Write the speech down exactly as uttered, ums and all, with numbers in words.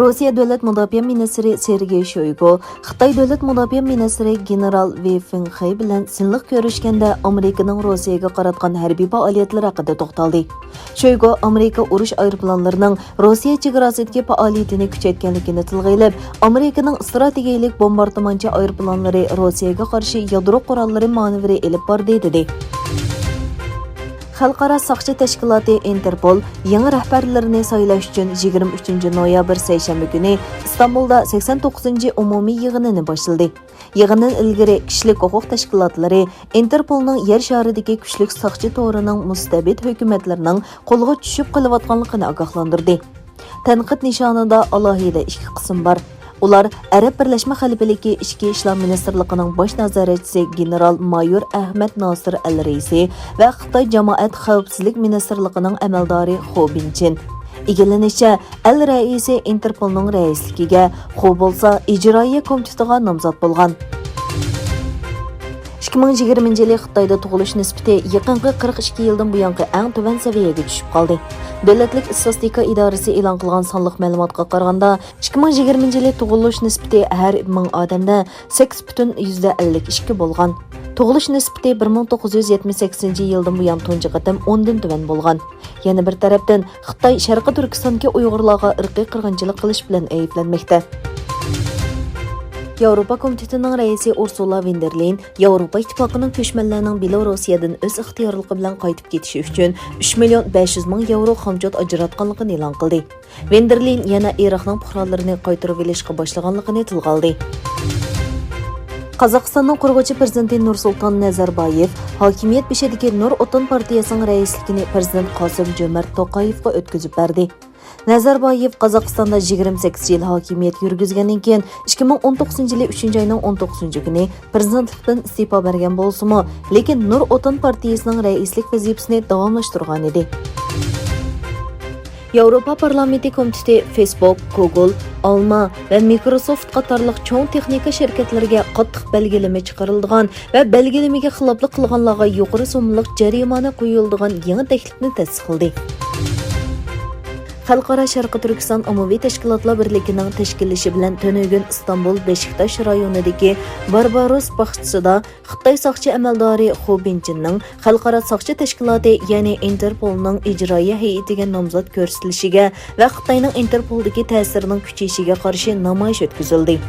روسىيە دۆلەت مۇداپىئە مىنىستىرى سېرگېي شويگۇ خىتاي دۆلەت مۇداپىئە مىنىستىرى گېنېرال ۋېي فېڭخېي بىلەن سىنلىق كۆرۈشكەندە، ئامېرىكىنىڭ روسىيەگە قاراتقان ھەربىي پائالىيەتلىرى ھەققىدە توختالدى. شويگۇ ئامېرىكا ئۇرۇش ئايروپىلانلىرىنىڭ روسىيە چېگراسىدىكى پائالىيىتىنى كۈچەيتكەنلىكىنى تىلغا ئېلىپ، ئامېرىكىنىڭ ئىستراتېگىيەلىك بومباردىمانچى ئايروپىلانلىرى روسىيەگە قارشى يادرو قوراللىرى مانېۋىرى ئېلىپ باردى، دېدى. خەلقئارا ساقچى تەشكىلاتى ئىنتېرپول يېڭى رەھبەرلىرىنى سايلاش ئۈچۈن يىگىرمە ئۈچىنچى نويابىر سەيشەنبە كۈنى ئىستانبۇلدا سەكسەن توققۇزىنچى ئومۇمىي يىغىنىنى باشلىدى. يىغىندىن ئىلگىرى كىشىلىك ھوقۇق تەشكىلاتلىرى ئىنتېرپولنىڭ يەر شارىدىكى كۈچلۈك ساقچى تورىنىڭ مۇستەبىت ھۆكۈمەتلىرىنىڭ قولىغا چۈشۈپ قېلىۋاتقانلىقىنى ئاگاھلاندۇردى. تەنقىد نىشانىدا ئالاھىدە ئىككى قىسىم بار. ئۇلار ئەرەب بىرلەشمە خەلىپىلىكى ئىچكى ئىشلار مىنىستىرلىقىنىڭ باش نازارەتچىسى گېنېرال مايور ئەھمەد ناسىر ئەل رەئىسى ۋە خىتاي جامائەت خەۋپسىزلىك مىنىستىرلىقىنىڭ ئەمەلدارى خو بىنچىن. ئىگىلىنىشىچە، ئەل رەئىسى ئىنتېرپولنىڭ رەئىسلىكىگە، خو بولسا ئىجرائىيە كومىتېتىغا نامزات بولغان. ئىككى مىڭ يىگىرمىنچى يىلى خىتايدا تۇغۇلۇش نىسبىتى يېقىنقى قىرىق ئىككى يىلدىن بۇيانقى ئەڭ تۆۋەن سەۋىيەگە چۈشۈپ قالدى. دۆلەتلىك ئىستاتىستىكا ئىدارىسى ئېلان قىلغان سانلىق مەلۇماتقا قارىغاندا، ئىككى مىڭ يىگىرمىنچى يىلى تۇغۇلۇش نىسبىتى ھەر مىڭ ئادەمدە سەككىز پۈتۈن يۈزدە ئەللىك ئىككى بولغان. تۇغۇلۇش نىسبىتى بىر مىڭ توققۇز يۈز يەتمىش سەككىزىنچى يىلدىن بۇيان تۇنجى قېتىم ئوندىن تۆۋەن بولغان. يەنە بىر تەرەپتىن، خىتاي شەرقىي تۈركىستاندىكى ئۇيغۇرلارغا ئىرقىي قىرغىنچىلىق قىلىش بىلەن ئەيىبلەنمەكتە. ياۋروپا كومىتېتىنىڭ رەئىسى ئۇرسۇلا ۋېندېرلېين ياۋروپا ئىتتىپاقىنىڭ كۆچمەنلەرنىڭ بېلورۇسىيەدىن ئۆز ئىختىيارلىقى بىلەن قايتىپ كېتىشى ئۈچۈن ئۈچ مىليون بەش يۈز مىڭ ياۋرو خامچوت ئاجراتقانلىقىنى ئېلان قىلدى. ۋېندېرلېين يەنە ئېرىقنىڭ پۇقرالىرىنى قايتۇرۇۋېلىشقا باشلىغانلىقىنى تىلغا ئالدى. قازاقىستاننىڭ قۇرغۇچى پىرېزىدېنتى نۇرسۇلتان نەزەربايېۋ ھاكىمىيەت بېشىدىكى نۇر ئوتان پارتىيەسىنىڭ رەئىسلىكىنى پىرېزىدېنت قاسىم جۆمەرت توقايېۋقا ئۆتكۈزۈپ بەردى. نەزەربايېۋ قازاقىستاندا يىگىرمە سەككىز يىل ھاكىمىيەت يۈرگۈزگەندىن كېيىن، ئىككى مىڭ ئون توققۇزىنچى يىلى ئۈچىنچى ئاينىڭ ئون توققۇزىنچى كۈنى پىرېزىدېنتلىقتىن ئىستېپا بەرگەن بولسىمۇ، لېكىن نۇر ئوتان پارتىيىسىنىڭ رەئىسلىك ۋەزىپىسىنى داۋاملاشتۇرغانىدى. ياۋروپا پارلامېنتى كومىتېتى فېيسبوك، گۇگل، ئالما ۋە مىكروسوفت قاتارلىق چوڭ تېخنىكا شىركەتلىرىگە قاتتىق بەلگىلىمە چىقىرىلىدىغان ۋە بەلگىلىمىگە خىلاپلىق قىلغانلارغا يۇقىرى سوممىلىق جەرىمانە قويۇلىدىغان يېڭى تەكلىپنى تەستىقلىدى. خەلقئارا شەرقىي تۈركىستان ئاممىۋى تەشكىلاتلار بىرلىكىنىڭ تەشكىللىشى بىلەن تۈنۈگۈن ئىستانبۇل بېشىكتاش رايونىدىكى بارباروس باغچىسىدا خىتاي ساقچى ئەمەلدارى خو بىنچىننىڭ خەلقئارا ساقچى تەشكىلاتى، يەنى ئىنتېرپولنىڭ ئىجرائىيە ھەيئىتىگە نامزات كۆرسىتىلىشىگە ۋە خىتاينىڭ ئىنتېرپولدىكى تەسىرىنىڭ كۈچىيىشىگە قارشى نامايىش ئۆتكۈزۈلدى.